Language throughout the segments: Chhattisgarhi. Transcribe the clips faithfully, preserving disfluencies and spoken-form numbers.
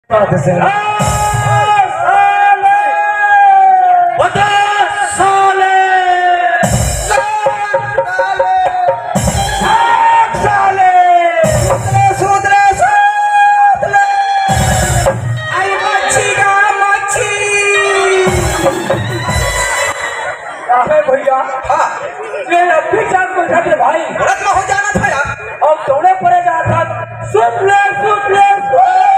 बात से। बता साले। साले। सुधरे, सुधरे, सुधरे। आई मच्छी का मच्छी। अबे भैया, हाँ। ये अभी जान को उठा के भाई। रत्न हो जाना था यार। अब दौड़े पड़े जा था। सुन ले, सुन ले, सुन ले।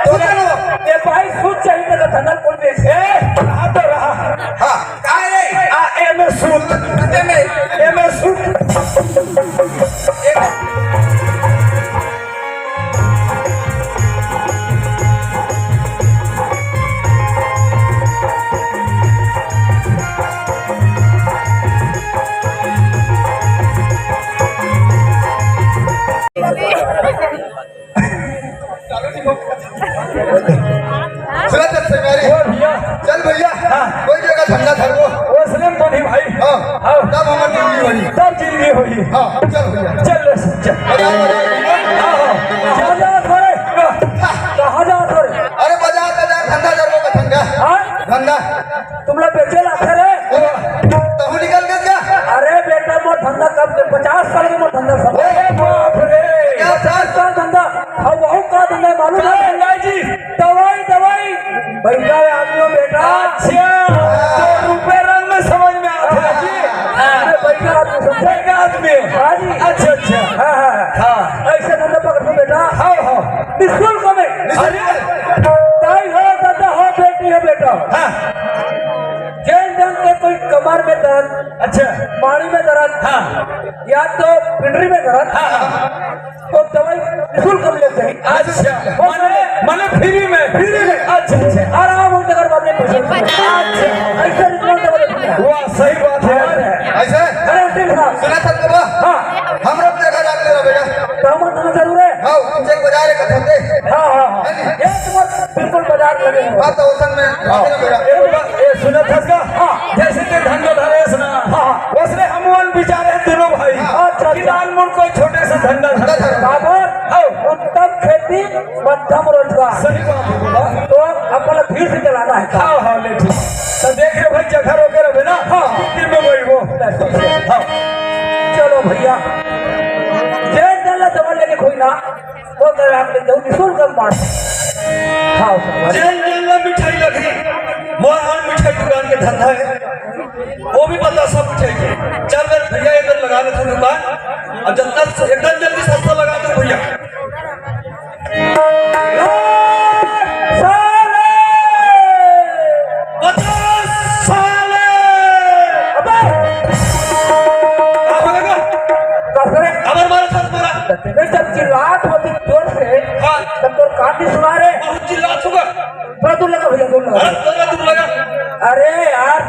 सुन लो। ये भाई सुन चाहिए तो धनल बोल दे। ए, रहा तो रहा। हाँ, काय रे? आ, ए में सुन। ए में, ए में सुन। सुना चल सरकारी। ओ भैया। चल भैया। हाँ। कोई जगह धंधा धरबो। ओ सलेम बनी भाई। हाँ। हाँ। तब हमर जिंदगी बनी। तब जिंदगी होई। हाँ, चल भैया। चल ले, चल। बाजार, बाजार। हाँ, हाँ। कहाँ जा करे? कहाँ जा करे? अरे बाजार, बाजार, धंधा धरबो का धंधा। हाँ? धंधा। तुम लोग बेचे लाते रे। तहु निकल गए क्या? अरे बेटा, मोर धंधा कब के, पचास साल के मोर धंधा सब। अरे बाप रे। पचास साल धंधा। अब वहू का धंधा मालूम है? का धंधा जी? दवाई, दवाई। बैठा है आदमी बेटा। अच्छा, तो रूपे रंग में समझ में आता है जी। अरे बैठा आदमी समझे? बैठा आदमी। हाँ जी। अच्छा, अच्छा। हाँ, हाँ, हाँ। हाँ। ऐसे धंधा पकड़ बेटा। हाँ, हाँ। निःशुल्क में। निःशुल्क। अरे। ताई हो, दादा हो, बेटी हो, बेटा। हाँ। जेन जन के कोई कमर में दर्द, अच्छा। माड़ी में दर्द, हाँ। या तो पिंडरी में दर्द, हाँ, हाँ। तो दवाई बिल्कुल कम लेते हैं। अच्छा, वो माने, माने फ्री में? फ्री में। अच्छा, अच्छा। आराम हो जगह बातें पसंद। अच्छा। ऐसे रिपोर्ट दवा देते हैं। वाह, सही बात है। ऐसे? अरे, उठिए साहब। सुना था तो वाह। हाँ। हम लोग जगह जाते रहो बेटा। तो हम लोग जरूर है। हाँ, तुमसे एक बजा रहे कथे थे। हाँ, हाँ, हाँ। है नी? ये तुम्हारे बिल्कुल बाजार लगे हुए। हाँ, तो उसन में हाँ। ये, ये सुनत हस का? हाँ। जैसे कि धंधा धरेस ना, हाँ, हाँ। वैसे हम वन विचार है दोनों भाई हाँ। अच्छा, कि अच्छा। लाल मुन कोई छोटे से धंधा धरे। धंधा धरे। बाबर, हाँ। उत्तम खेती, मध्यम रोजगार। सही बात है। तो अपन धीरे से चलाना है। हाँ, हाँ, ले ठीक। तो देख रहे भाई, जगह रोके रहे ना? हाँ। दिन में वही वो। हाँ। चलो भैया, जय जल्ला दवा लेके कोई ना। वो कर आप लोग निःशुल्क मार। हाँ, सर। जेन जेन ला मिठाई लगी, मोर और मिठाई दुकान के धंधा है, वो भी बतासा मिठाई के। चल रे भैया, इधर लगा ले तू दुकान, और जल्दी, एकदम जल्दी सस्ता लगा दो भैया। साले! बतासा साले! अबे! का बोलेगा? कसरे? अबर मारा, साथ मारा। मैं जब चिल्लात होती जोर से, हाँ। तब तो कान नहीं सुना रे। बहुत चिल्लात होगा। थोड़ा दूर लगा भैया, दूर लगा। अरे, थोड़ा दूर लगा। अरे यार,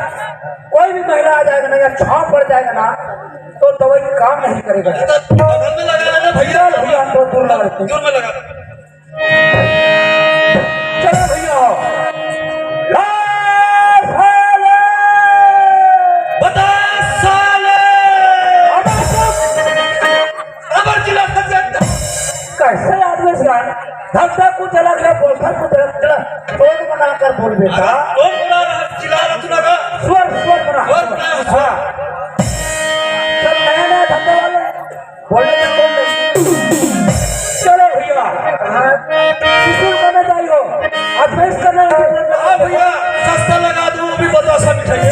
कोई भी महिला आ जाएगा ना या छांव पड़ जाएगा ना, तो दवाई काम नहीं करेगा। अरे, तो बगल में लगा लेना भैया। चल भैया, थोड़ा दूर लगा लेते हैं। दूर में लगा। चलो भैया। ला साले। बता साले। अबे चुप। अबर चिल्ला सकता। कैसे आदमी से यार? धंधा कुछ अलग है, बोलता कुछ अलग। चला, टोन बनाकर बोल बेटा। अरे, टोन बना रहा, चिल्ला रहा तू लगा। स्वर, स्वर बना। स्वर बना, स्वर। हाँ। सब नया नया धंधा वाले। बोलने का कौन नहीं? चलो भैया, हाँ, किसी को ना जाइयो, advice करना है। हाँ भैया, सस्ता लगा दूं, वो भी बतासा मिठाई।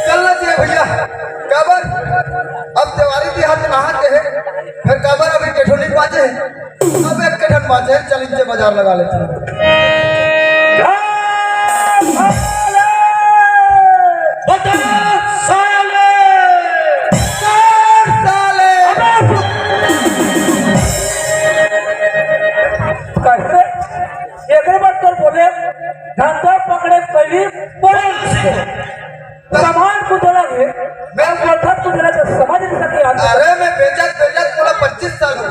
चलना चाहिए भैया। काबर? अब देवारी तिहार के नहा के हे, फिर काबर अभी केठो नहीं बांचे हे? अब एक केठन बांचे हे, चल इनके बाजार लगा लेते हैं। बता साले! साले! कैसे? एकरे बाद तो बोले, धंधा पकड़े पहली बोल। सामान कुछ अलग है, मैं बोलता कुछ अलग है, समझ नहीं सके आदमी। अरे, मैं बेचत, बेचत पूरा पच्चीस साल हो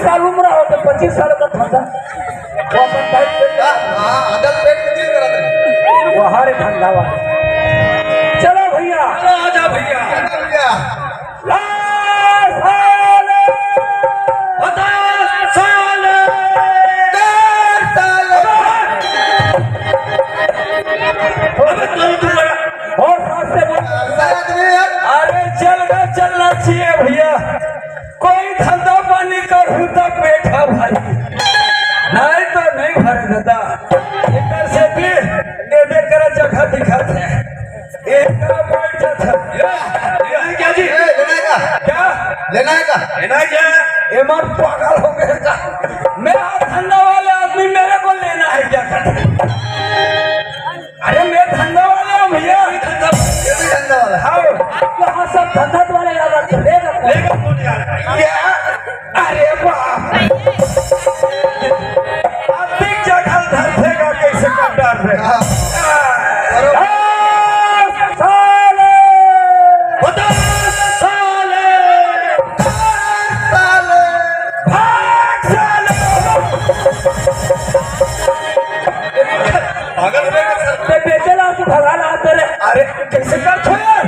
साल उम्र हो तो पच्चीस साल का धंधा। वो अपन टाइप पे हाँ, हाँ, अदल पेट में दिल करत रहे। वो हर धंधा वाला। चलो भैया। चलो आजा भैया। चलो भैया। लाल साल। पचास साल। डेढ़ साल। अबे तुम, तुम बड़ा। और साथ से बोल। सारा आदमी यार। अरे चलना, चलना चाहिए भैया। कोई धंधा पानी करहूं त पेट ह भरी, नहीं तो नहीं भरे दादा। एकर से भी दे दे कर जगह दिखत हे। एक तरफ बैठत हे। ये, ये क्या जी? ए, लेना है का? क्या? लेना है का? लेना है क्या? ये मार पागल हो गए का? मेरा धंधा वाले आदमी मेरे को लेना है क्या? अरे मैं धंधा वाला हूँ भैया। ये भी धंधा, ये भी धंधा वाला। हाँ, यहाँ सब धंधा वाले यार, लेगा कौन? लेगा कौन यार? क्या? अरे बाप रे। अधिक जगह धर देगा कैसे कट्टर में? हाँ। बरोबर। दस साल। पचास साल। साल। भाग साल। पागल हो गए सर। ते बेचे ला तू भगा ला तेरे। अरे, कैसे करत हो यार?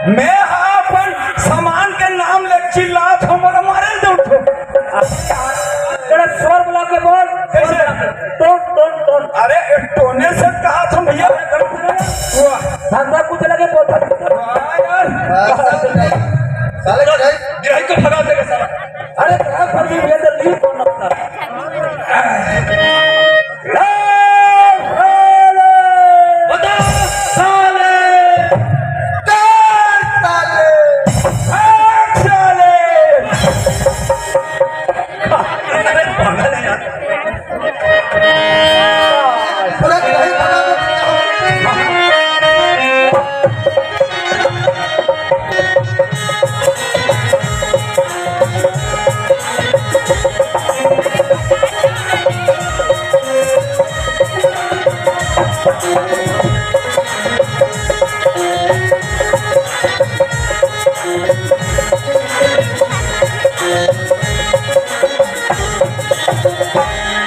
मैं हा अपन सामान के नाम ले चिल्लात हो, मोला मारे दे उठो। तेरा स्वर बुला के बोल। कैसे? Tone, tone, tone. अरे, एक टोने से कहा था भैया। वाह। धंधा कुछ लगे बोल। वाह यार। साले गिराई, गिराई को भगा देगा साला। अरे, कहाँ पर भी बेहतर नहीं बोलना था। पचास साल। साल। दस साल। आठ साल। अरे, पागल है यार। पूरा गिराई भगा दो।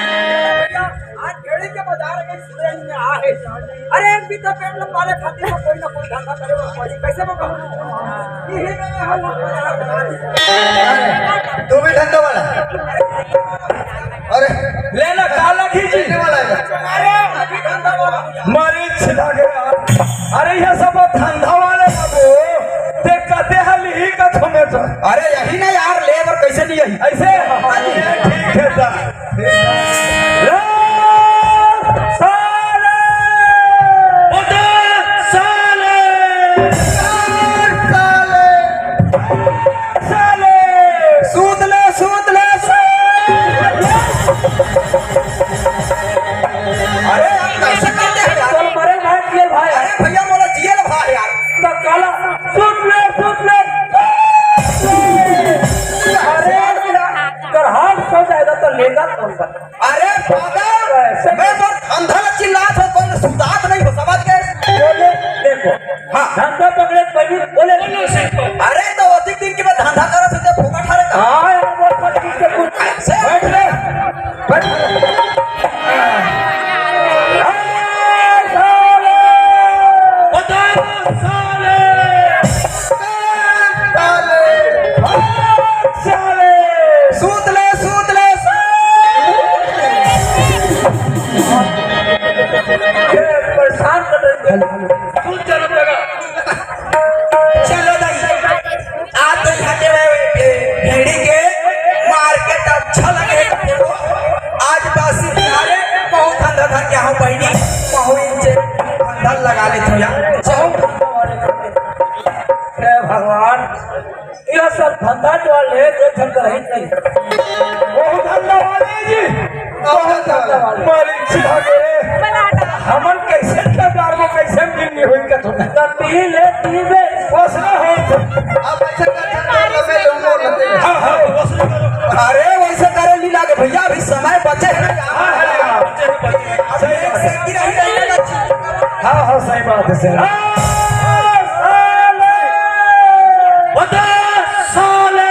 आज भेड़ी के बाजार में सुबह में आ है। अरे, एक बीता पेट में पाले खातिर तो कोई ना कोई धंधा करे बर पड़ी। कैसे वो कहूँ? यही में हम तू भी धंधा वाला। अरे, लेना काला खींची। लेने वाला है। अरे, अभी धंधा वाला। मारी छिला गया। अरे, ये सब धंधा वाले बाबू। ते कते हल ही का थमे तो। अरे, यही ना यार, लेबर कैसे नहीं यही? ऐसे? ये ठीक है ता। साले! पचास साले! साठ साले! साले! सूत ले, सूत ले, सूत ले! अरे यार, कैसे करते हैं यार? चल मरे भाई, ये भाई। अरे भैया, बोला जिए ले भाई यार। तो काला, सूत ले, सूत ले। अरे, अगर हाथ सो जाएगा तो लेगा कौन बता? अरे पागल, मैं तो धंधा ला चिल्लात हो, कोई सुतात नहीं हो, समझ गए? बोले, देखो, हाँ। धंधा पकड़े, कोई भी बोले। अरे तो अधिक दिन के बाद धंधा करत हो, तो फोकट हरे का? हाँ, यार, वो फट के कुछ। ऐसे? बैठ रे, बैठ। ए, साले। पचास साले। साले। साले। सूत ले, सूत ले, सूत ले। ये परेशान कर रहे हैं। सूत जरूर लगा। चलो दाई, आज तो यहाँ के भे-, भेड़ी के मार्केट अच्छा लगे। आज बासी किनारे बहुत धंधा धर के हूँ बहनी, बहुत इनसे धंधा लगा ले तू यार। बहुत धंधा वाले करते हैं। हे भगवान, यह सब धंधा जो ले, जो झंझट रहित नहीं। बहुत धंधा वाले जी। बहुत धंधा वाले। मालिक सिखा के रे। हमन कैसे सरकार को कैसे दिन नहीं हुई का तुम? तो पी ले, पी बे। वसना हो। अब ऐसे कर, कर, कर, लगे, लगे, लगे। हाँ, हाँ, वसना करो। अरे, वैसे करे लीला के भैया, अभी समय बचे हैं। हाँ, हाँ, हाँ, बचे हैं, बचे हैं। अभी एक सेकंड रह गया ना। हाँ, हाँ, सही बात है, सही बात। पचास साले।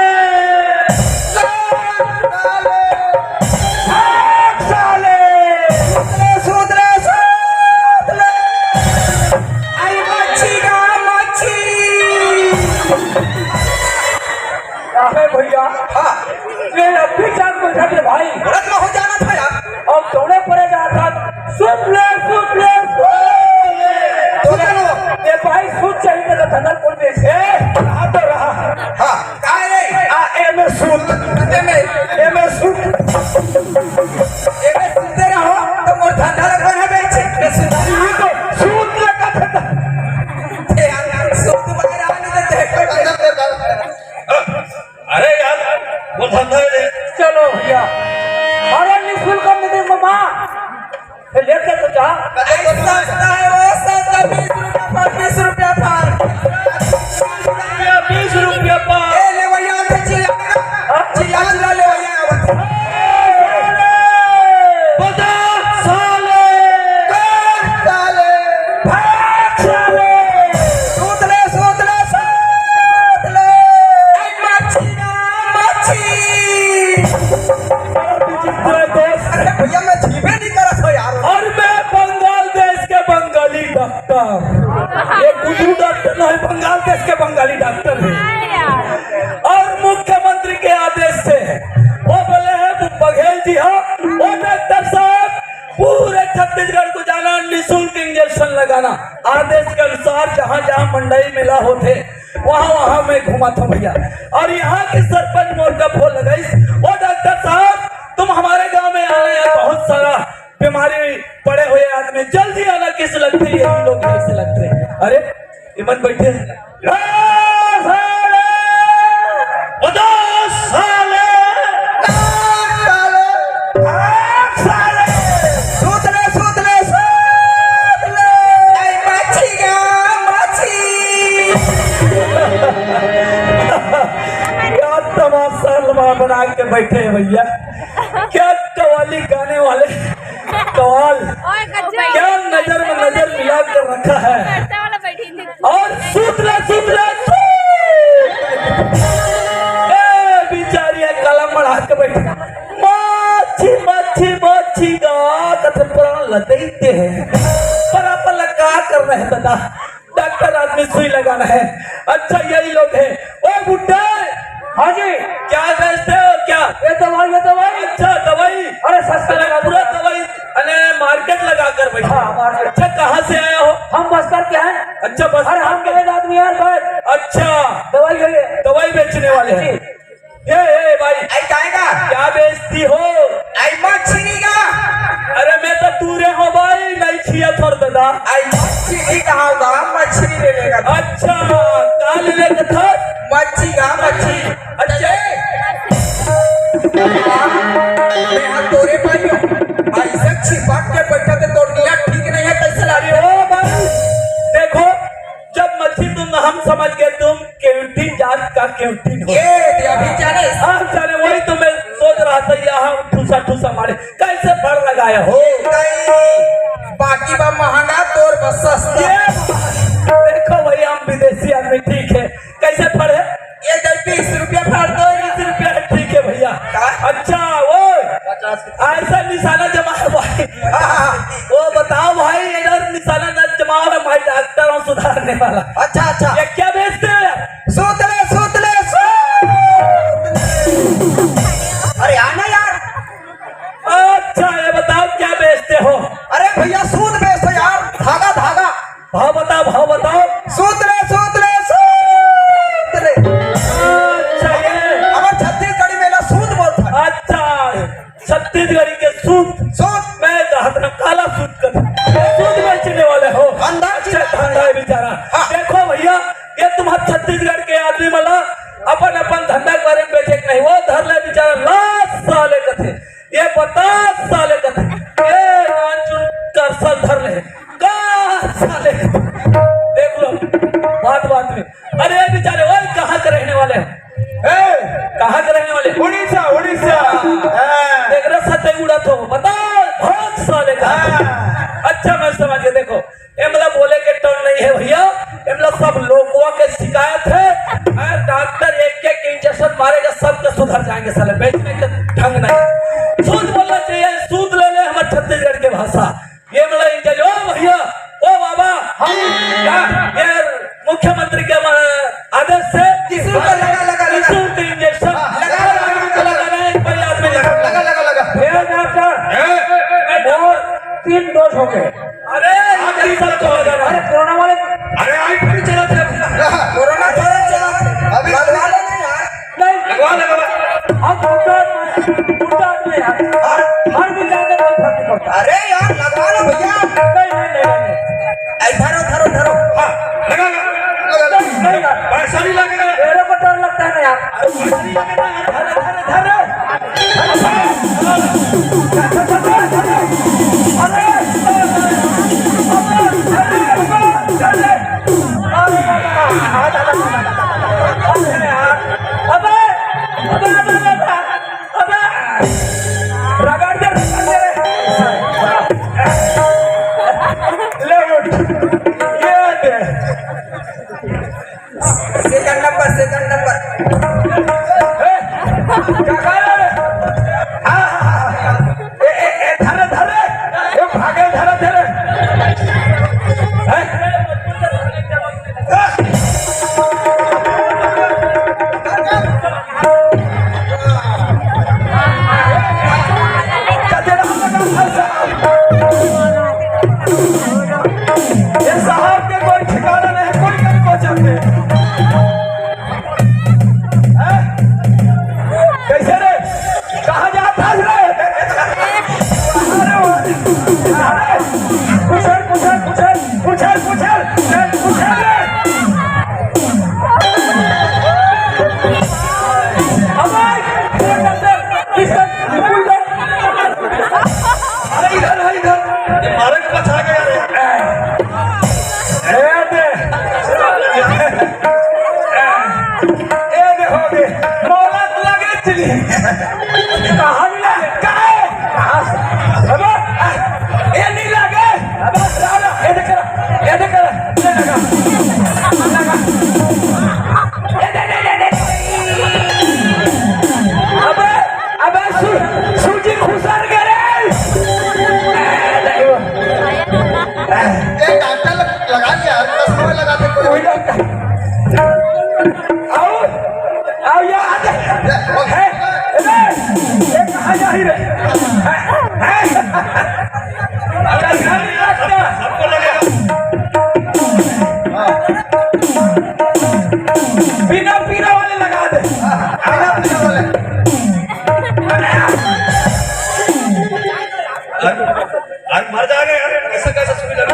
ये गुजरू डॉक्टर नहीं, बंगाल देश के बंगाली डॉक्टर है। और मुख्यमंत्री के आदेश से वो बोले हैं, वो बघेल जी हो, वो डॉक्टर साहब, पूरे छत्तीसगढ़ को जाना, निःशुल्क इंजेक्शन लगाना। आदेश के अनुसार जहाँ जहाँ मंडई मेला होते, वहाँ वहाँ मैं घुमा था भैया। और यहाँ के सरपंच मोर का फोन लगाई, वो डॉक्टर साहब, तुम हमारे गांव में आना है, बहुत सारा बीमारी पड़े हुए आदमी, जल्दी आना, किस लगते, यही लोग ऐसे लगते। अरे, इमन बैठे हैं। ए साले! बता साले! ए साले! सूत ले, सूत ले, सूत ले! ए, मच्छी गा, मच्छी! क्या तमाशा लम्हा बना के बैठे हैं भैया, क्या कवाली गाने वाले, कवाल, ओए, गजब। क्या नजर में नजर मिला कर रखा है। लड़ते वाला बैठी थी। और सूत ले, सूत ले, सूत। ए, बिचारी है, कलम बढ़ा के बैठी। माछी, माछी, माछी गा, कथे प्राण ल देते हैं। पर अपन ल का करना है दादा? डॉक्टर आदमी सुई लगाना है। अच्छा, यही लोग हैं। ओ बुड्ढे, हाँ जी। क्या बेचते हो क्या? ये दवाई, ये दवाई। अच्छा, दवाई। अरे, सस्ता अरे, लगा पूरा दो। दवाई, अरे, मार्केट लगा कर बैठा। हाँ, मार्केट। अच्छा, कहाँ से आया हो? हम बस्तर के हैं। अच्छा, बस्तर अरे, हम के। गरीब आदमी यार, बस। अच्छा। दवाई है ये। दवाई बेचने वाले हैं। जी। ए, ए, भाई। आई काहे का? क्या बेचती हो? आई मछली का। अरे, मैं तो दूरे हो भाई, नहीं छिया थोर दादा। आई मछली कहाँ होगा? मछली ले लेगा। अच्छा, का ले लेगा था? मच्छी का, मच्छी। अच्छा। मैं हाथ तोरे पाई हूँ। ऐसे छिपक के बैठा थे, तोर नियत ठीक नहीं है, कैसे ला रहे हो? अरे ओ भाई, देखो, जब मच्छी तुम, हम समझ गए तुम केवटिन जात का केवटिन हो। ये दे अभी जाने। हाँ, जाने, वही तो मैं सोच रहा था, यहाँ ठूसा ठूसा मारे, कैसे फड़ लगाया हो? नहीं, बाकी बा महंगा, तोर बस सस्ता। ये देखो भैया, हम विदेशी आदमी, ठीक है, कैसे फड़ है? ये दे, बीस रुपया फड़ दो। बीस रुपया है, ठीक है भैया। का? अच्छा, वो पचास। ऐसा निशाना जमा है भाई। हाँ, हाँ। वो बताओ भाई, इधर निशाना न जमाओ ना भाई, डॉक्टर हूँ सुधारने वाला। अच्छा, अच्छा। ये क्या बेचते हो यार? सूत ले, सूत ले, सूत ले। अरे आना यार। अच्छा, ये बताओ क्या बेचते हो? अरे भैया, सूत बेचते यार, धागा, धागा। भाव बताओ, भाव बताओ। सूत ले, सूत ले, सूत ले। अच्छा, ये हमार छत्तीसगढ़ी में ला सूत बोलता है। अच्छा, छत्तीसगढ़ी के सूत। सूत। मैं कहत ना काला सूत कर। सूत बेचने वाले हो। अंदर की अच्छा, धंधा है बेचारा। हाँ। देखो भैया, ये तुम्हार छत्तीसगढ़ के आदमी मला अपन, अपन धंधा के बारे में बेचे के नहीं, वो धर ले बेचारा, लाज साले कथे। ये बता साले कथे। ये नानचुन करसल धर ले। का साले? देख लो, बात बात में। अरे बेचारे, ओए, कहाँ के रहने वाले हो? ए, कहाँ के रहने वाले? उड़ीसा, उड़ीसा। हाँ। देख रहे, सत्य उड़ा तो बता, भाग साले का। हाँ। अच्छा, मैं समझ गया। देखो, एमला बोले के टोन नहीं है भैया, एमला सब लोगों के शिकायत है। अरे डॉक्टर एक एक इंजेक्शन मारेगा, सब के सुधर जाएंगे साले, बेचने के ढंग नहीं। सूद बोलना चाहिए, सूद ले ले, हमारे छत्तीसगढ़ के भाषा। ये मतलब इंजेक्शन, ओ भैया, ओ बाबा, हम क्या, ये मुख्यमंत्री के, अ, आदेश से किसी को लगा, लगा, लगा। निःशुल्क इंजेक्शन हाँ, लगा, लगा, लगा, लगा। लगा, एक भाई आदमी लगा। लगा, लगा, लगा। ये डॉक्टर, ए, ए, ए, और तीन डोज हो गए। अरे, ये सब तो लगा। अरे, कोरोना वाले अरे, आई फिर चला थे। कोरोना चला, चला। अभी लगवा ले नहीं यार। नहीं। लगवा, लगवा। हम गुजरात में, गुजरात में यार। हाँ। हर भी जाके कोई फर्क नहीं पड़ता। अरे यार, लगवा लो भैया। नहीं, नहीं, नहीं, नहीं। ऐ, धरो, धरो, धरो। हाँ, लगा, लगा। नहीं, नहीं यार। पैसा नहीं लगेगा। मेरे को डर लगता है ना यार। अरे, पैसा नहीं लगेगा यार। धरो, धरो, धरो। अबे, अबे, अबे, अबे, अबे, रगड़ दे, रगड़ दे। ले उठ, ये दे। Second number, second number. ए, हैं? कैसे रे? कहाँ जात हस रे? अरे, अरे, कुछल, कुछल, कुछल, कुछल, कुछल, कुछल रे। अबे, अरे, इधर, इधर। ये मारे के बचा गया रे। ए दे। ए दे हो गए। मौलत लगे चली। कहाँ मिला? कहाँ है? कहाँ से? अबे, ए नहीं लगे। अबे, साला, ए दे कर, ए दे कर, ए लगा। लगा। ए दे, दे, दे, दे। अबे, अबे सू-, सूजी खुसर गए रे। ए, डॉक्टर लग-, लगा दिया, चश्मा में लगाते कोई। कोई डॉक्टर। आओ, आओ, ये आ जा। ए, है, ए, ये कहाँ जा ही रे? है, है। अरे, घर में रख दे। सबको लगेगा। बिना पीने वाले लगा दे। बिना पीने वाले। आज, आज मर जाएगा यार, कैसे, कैसे सुविधा।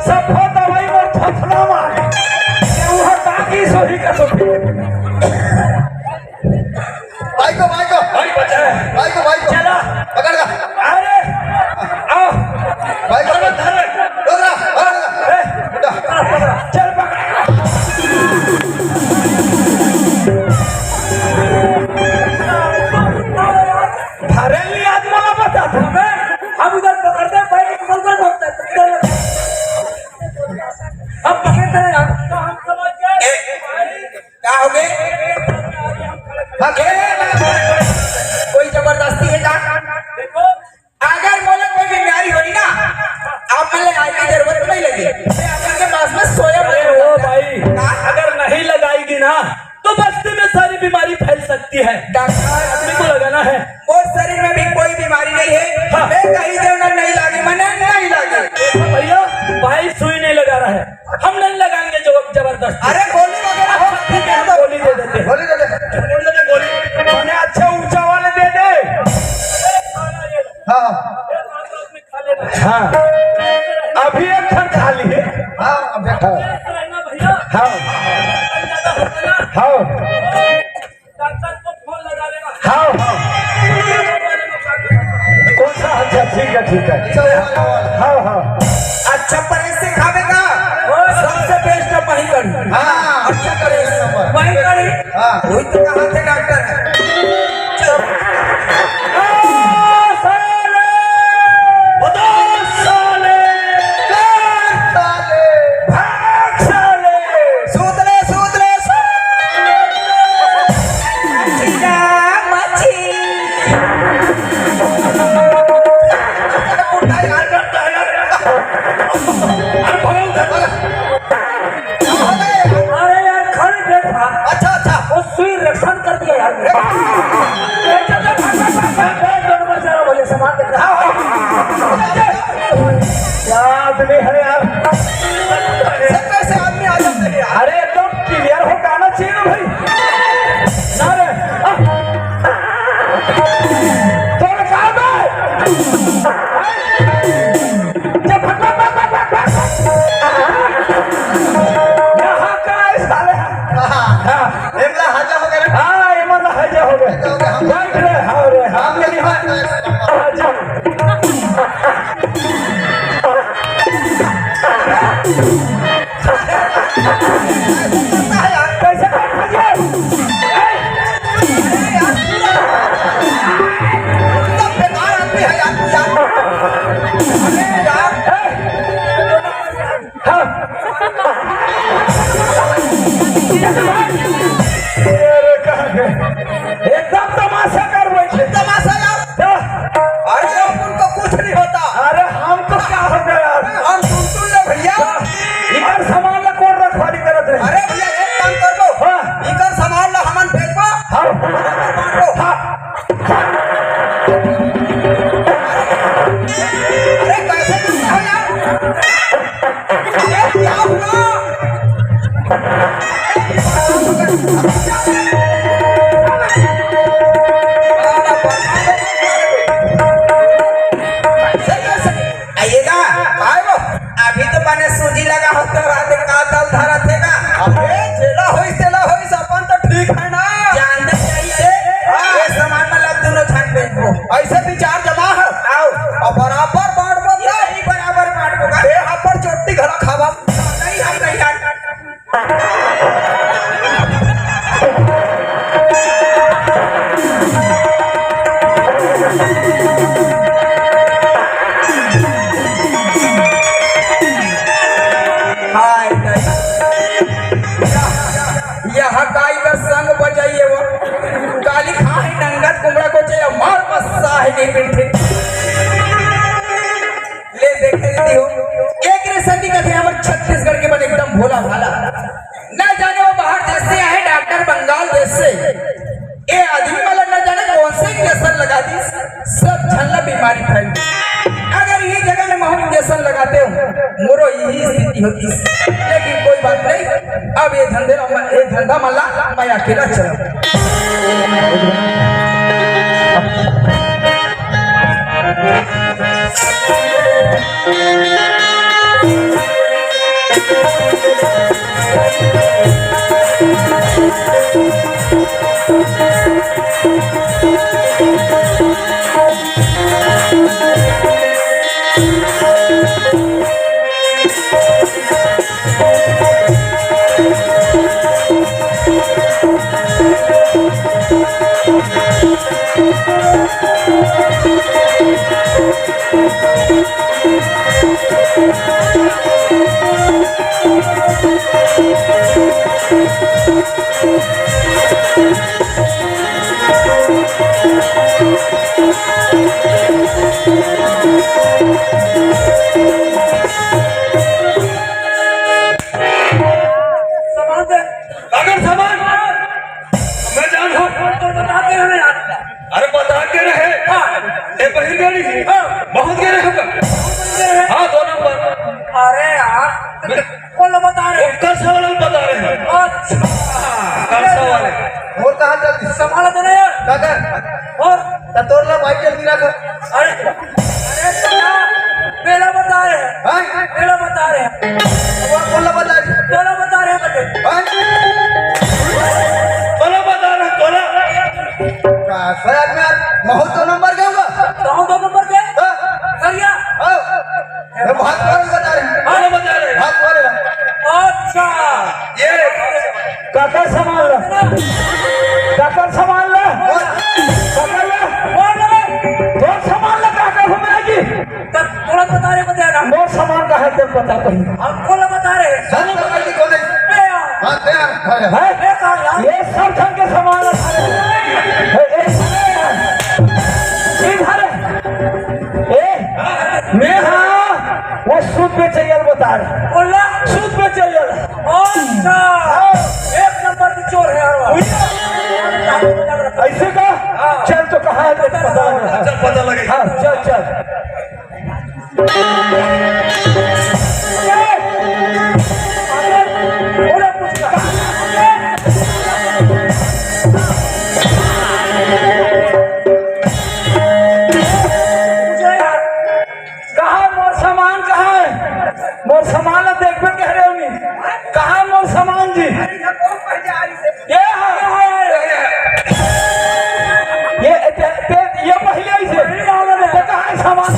सब हो दवाई मोर थोथना मारे। ये वो ताकि सोही का सोही। भाई को, भाई को। भाई बचा है। भाई को, भाई को। चला। पकड़ का। अरे, आओ। भाई को। धर, धर। रोक रहा, रोक रहा। ए, चल पकड़। धरे ली आज मला बता था। हम इधर पकड़ते हैं, पहले इधर भागता है। अब पकड़ते हैं यार। तो हम समझ गए। का हो गए? हाँ, खेल। कोई जबरदस्ती है का? अगर मोला कोई बीमारी होई ना, आप मन ले आए की जरूरत नहीं लगी। मैं आप मन के पास में सोया अरे पड़ा ओ हूँ। भाई, हाँ? अगर नहीं लगाएगी ना, तो बस्ती में सारी बीमारी फैल सकती है। डॉक्टर, आदमी को लगाना है। मोर शरीर में भी कोई बीमारी नहीं है। हाँ। मैं कहीं देव ना नहीं लागे, मने नहीं लागे। देखो भैया, भाई सुई नहीं लगा रहा है। हम नहीं लगाएंगे जो जबरदस्ती। अरे गोली वगैरह हो, ठीक है, तो गोली दे देते हैं। गोली दे दे। गोली दे दे, गोली। मैंने अच्छा ऊंचा वाले दे दे। हाँ, हाँ। हाँ। अभी एक ठन खा लिए। हाँ, अभी हाँ। हाँ। हाँ। हाँ। कौन सा? अच्छा, ठीक है, ठीक है। हाँ, हाँ। अच्छा, परहेज से खावे का सबसे बेस्ट है वही कड़ी। हाँ, अच्छा, परहेज से। वही कड़ी। हाँ। वही तो कहा थे डॉक्टर। चल। आ, साले! बता, साले! भाग, साले! सूत ले, सूत ले, सूत ले। मच्छी ना, मच्छी। अरे यार, खड़ी बैठा। अच्छा, अच्छा। वो सुई रक्षण कर दिया यार। ए, चल, चल, भाग, भाग, भाग, भाग, भाग, दोनों में से भैया सामान देख रहा। क्या आदमी है यार। कैसे, कैसे आदमी आ जाते हैं यार? अरे, एकदम clear हो गाना चाहिए ना भाई। ना रे, आ। तोड़ का बे? जब भाग, भाग, भाग। यहाँ का है साले? हाँ, एमन ला हैजा हो गए। हाँ, एमन ला हैजा हो गए। बैठ रे, हाँ रे, हाँ, मेरी हाँ। हैजा। कैसे बैठ गए? एकदम बेकार आदमी है यार, तू यार। अरे यार। हाँ। ये रे, कहाँ गए? एकदम तमाशा कर बैठे। तमाशा यार। क्या? अरे, उनको कुछ नहीं होता। अरे, हमको क्या हो गया यार? हम सुन, सुन ले भैया। इधर सामान ला कौन रखवाली करत रहे? अरे भैया, एक काम कर दो। हाँ। इधर सामान ला हमन फेंकबो। हाँ। हमन मार दो। हाँ। अइसे विचार जमा हे। आओ। अउ बराबर बांट बो। ये नहीं बराबर बांट बो का? ए, अपन चोटी घला खावा। नहीं, हम नहीं खान। हाय, नहीं। यह, यह गाय का संग बजाइए वो। काली खाए नंगत कुमड़ा को चाहिए, मार बस्सा है नहीं मिलते। ले देखे दीदी हो, एक रे संगी कथे हमर छत्तीसगढ़ के मन एकदम भोला भाला। न जाने वो बाहर देश से आए डॉक्टर बंगाल देश से। ए आदमी वाला न जाने कौन से इंजेक्शन लगा दी, सब झल्ला बीमारी फैल गई। अगर ये जगह में महू इंजेक्शन लगाते हो, मोरो यही स्थिति होती। लेकिन कोई बात नहीं, अब ये धंधे, ये धंधा मला मैं अकेला चला। सामान दे। अगर सामान, मैं जान हूँ। तो बता के रहे यार। अरे बता के रहे। हाँ। ए बहिर गाड़ी। हाँ। बहुत गिरे हो का? हाँ, दो नंबर। अरे यार, मैं कौन ला बता रहे? वो कल सवाल बता रहे हैं। अच्छा। कल सवाल है। और कहाँ चल? संभाल दे ना यार। दादा। और? तो तोर ला बाइक चल गिरा था। अरे, अरे, तो ना, मेला बता रहे हैं। हाँ? मेला बता रहे हैं। वो कौन ला बता रहे? तोला बता रहे हैं बच्चे। हाँ? तोला बता रहे, तोला। का, सर, आज मैं आज महू दो नंबर गए हुआ। कहूँ दो नंबर गए? हाँ। करिया? हाँ। मैं बहुत कौन बता रहे हैं। हाँ, बता रहे हैं। बहुत कौन है? अच्छा। ये काकर सामान ला। काकर सामान ला। बोल। काकर ला। बोल रे। तोर सामान ला काकर घूमे आगी? तब तोला बता रहे, बता ना। मोर सामान का है, तेरे पता कहीं। हम तोला बता रहे। सर, पकड़ के कौन है? बे यार। हाँ, बे यार। हाँ, हाँ। हैं? बे कहाँ यार? ये सब ढंग के सामान ला। ए, ए, इधर। ए, मैं हाँ, वो सूद पे चाहिए बता रहे। बोला? सूद पे चाहिए। अच्छा, एक नंबर की चोर है यार वो। ऐसे का? हाँ। चल तो कहाँ है, देख पता लगा। चल पता लगे। हाँ, चल, चल। कहाँ मोर सामान, कहाँ है? मोर सामान ला देखबे कह रहे हो नी? कहाँ मोर सामान जी? ये है, ये है, ये है। ये, ते, ते, ये पहले ही से। पहले ही आ गए। तो कहाँ है सामान?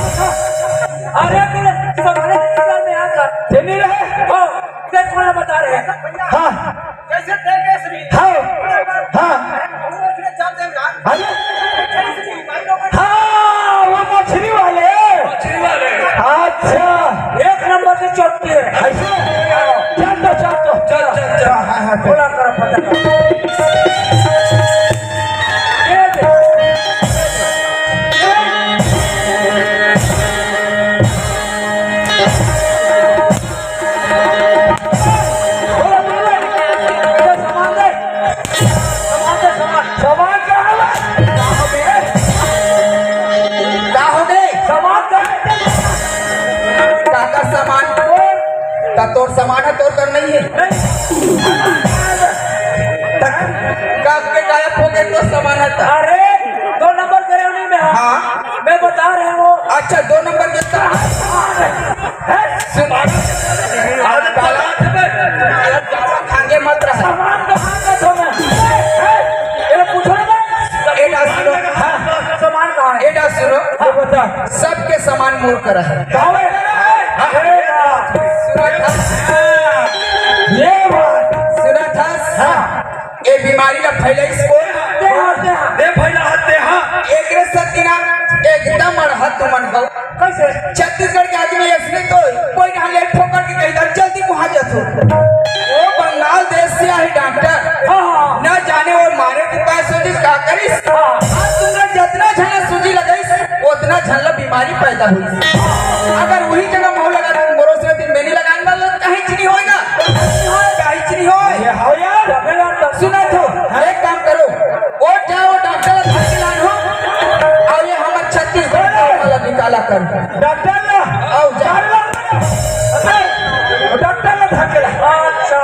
अरे, तेरे सामान में आ गया। ते नहीं रहे? हाँ, तेरे को ना बता रहे हैं। हाँ। कैसे थे केसरी? हाँ, हाँ। हम लोग उसने चाहते हैं यार। हाँ जी। केसरी भाई लोग। हाँ, वो मछली वाले। मछली वाले। अच्छा। एक नंबर की चोटी है। ऐसे? चल तो, चल तो। चल, चल, चल। हाँ, हाँ, हाँ, चल। बोला करो, पता करो। ये दे। सामान दे। सामान दे, सामान। सामान कहाँ बा? का हो गे? सामान कहाँ है? काकर सामान? का तोर सामान है, तोर कर नहीं है? नहीं। का, का के गायब हो गे तो सामान है तो? अरे, दो नंबर करे उन्हीं में, हाँ। हाँ। मैं बता रहे हूँ। अच्छा, दो नंबर के सामान। सामान। आज बारात में, आज बारात खांगे मत रहा। सामान कहाँ का सामान? ए, पूछो ना। ए, डांस लो। हाँ। सामान कहाँ है? ए, डांस मोर करा है। कावे? अरे वाह। सुनत हस? ये बात। सुनत हस? हाँ। ए बीमारी ला फैलाइस कोन? तेहा, तेहा। दे फैला हत तेहा। एकरे सेती ना एकदम अड़हत तुमन हो। कैसे? छत्तीसगढ़ के आदमी ऐसने तो कोई ना ले ठोकर के कही दा, जल्दी मुहा जाथो। ओ बंगाल देश से आए डॉक्टर। हाँ, हाँ। ना जाने वो मारे के पास सोचिस का करिस। हाँ। आज तुमने जितना झन सूजी लगाइस, उतना झन ला बीमारी पैदा होइस। अगर वही जगह महू लगा दूं, मोरो से दिन मैंने लगाने वाला कहीं चीनी होएगा, कहीं चीनी होए। ये हो यार। सुना तो, एक काम करो, ओ जाओ डॉक्टर ला धर के लान हो, और ये हमर छत्तीसगढ़ का वाला निकाला कर। डॉक्टर ला? आओ, जा। अरे, डॉक्टर ला धर के ला। अच्छा।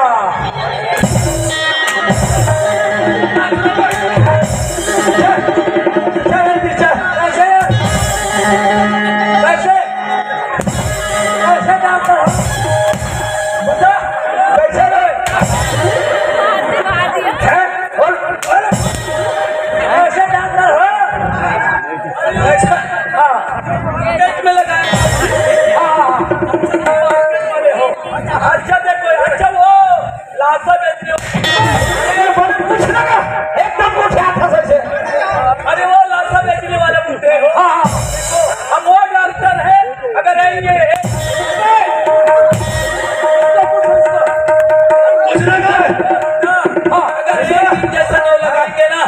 चल, चल, चल। कैसे? कैसे? कैसे डॉक्टर हो? बता, कैसे रे? हैं? बोल, बोल। कैसे डॉक्टर हो? अच्छा, हाँ। पेट में लगाए। हाँ, हाँ। अच्छा, देखो, अच्छा, वो लाशा बेचने वाले। अरे, बोले, कुछ ना, एकदम कुछ हाथ से। अरे, वो लाशा बेचने वाले बूढ़े हो। हाँ, हाँ। हम वो डॉक्टर है, अगर ये कुछ ना, हाँ, अगर ये इंजेक्शन वो लगाएंगे ना,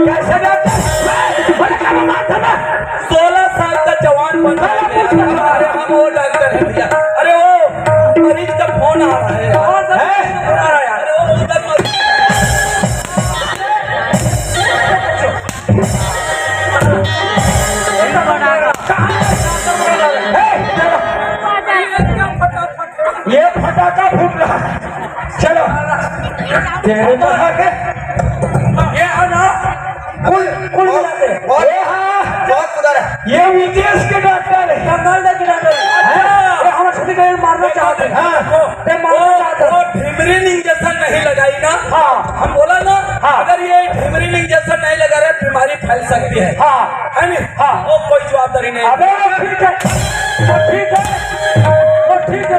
कैसे डॉक्टर? बड़े का बात है ना? सोलह साल का जवान बन रहा है। अरे, हम वो डॉक्टर हैं भैया। अरे, वो मरीज का फोन आ रहा है यार। कौन सा हैं? फोन आ रहा है यार? अरे, वो उधर मत ये फटाका फूट रहा है। चलो, तेरे तो आगे। ये है ना, कुल, कुल मिला के। बहुत, ये हाँ। बहुत सुधर है। ये विदेश के डॉक्टर है। बंगाल के डॉक्टर है। हाँ। ये हमारे छत्तीसगढ़ में मारना चाहते हैं। हाँ। ते मारना चाहते हैं। वो ढिमरीन इंजेक्शन नहीं लगाई ना। हाँ। हम बोला ना, हाँ। अगर ये ढिमरीन इंजेक्शन नहीं लगा रहे, बीमारी फैल सकती है। हाँ। है नहीं? हाँ। वो कोई जवाबदारी नहीं। अबे, वो ठीक है, वो ठीक है, वो ठीक है।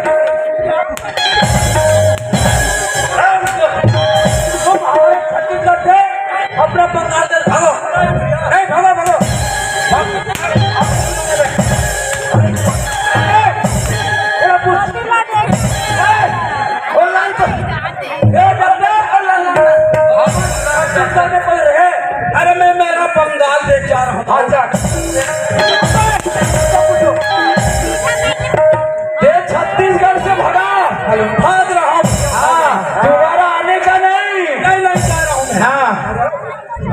तुम हमारे छत्तीसगढ़ से अपना बंगाल से भागो। नहीं, भागो, भागो। भागो। ए, ए, ए, ए, ए, ए, ए, ए, अरे मैं मेरा बंगाल देख जा रहा हूँ। अच्छा। ये छत्तीसगढ़ से भगा। हेलो। भाग रहा हूँ। हाँ, दोबारा आने का नहीं। नहीं, नहीं जा रहा हूँ मैं। हाँ।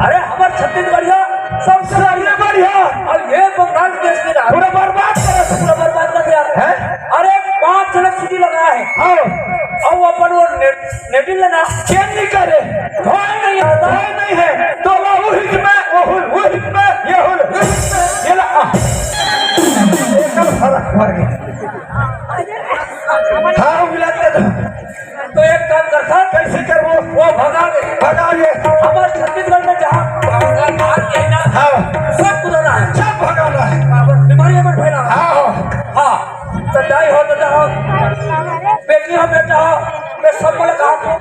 अरे हमारे छत्तीसगढ़िया सबसे बढ़िया। बढ़िया। और ये बंगाल देश में रहा। पूरा बर्बाद करा था। पूरा बर्बाद कर दिया। हैं? अरे पाँच जने सूजी लगाया है। हाँ। और वो अपन वो ने-, नेटिल लेना। चेंज नहीं करे। कोई नहीं आता। कोई नहीं है। तो वो हित में, वो हुल, वो हित में, ये हुल, वो हित में, ये ला, आ। एकदम फर्क पड़ गया। हाँ, वो मिला दिया था। तो एक काम करता। कैसे करबो? वो भगा दे। भगा दे। हमारे छत्तीसगढ़ में जहाँ भगा मार के ना, हाँ। सब कुदाना है। सब भगाना है। हाँ, बस बीमारी में फैला। हाँ, हाँ। हाँ, तो दाई हो, दादा हो, बेटी हो, बेटा हो, मैं सब मुलाकात हो।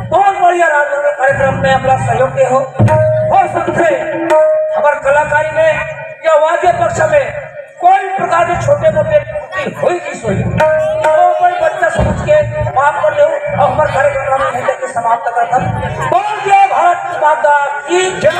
बहुत बढ़िया राजभर में कार्यक्रम में अपना सहयोग दे हो। हो सकते हमारे कलाकारी में या वाद्य पक्ष में कोई प्रकार के छोटे मोटे त्रुटि होई कि सोई, तो कोई बच्चा समझ के माफ कर दो और हमारे कार्यक्रम में यहीं तक समाप्त करता हूँ। बोल जय भारत माता की जय।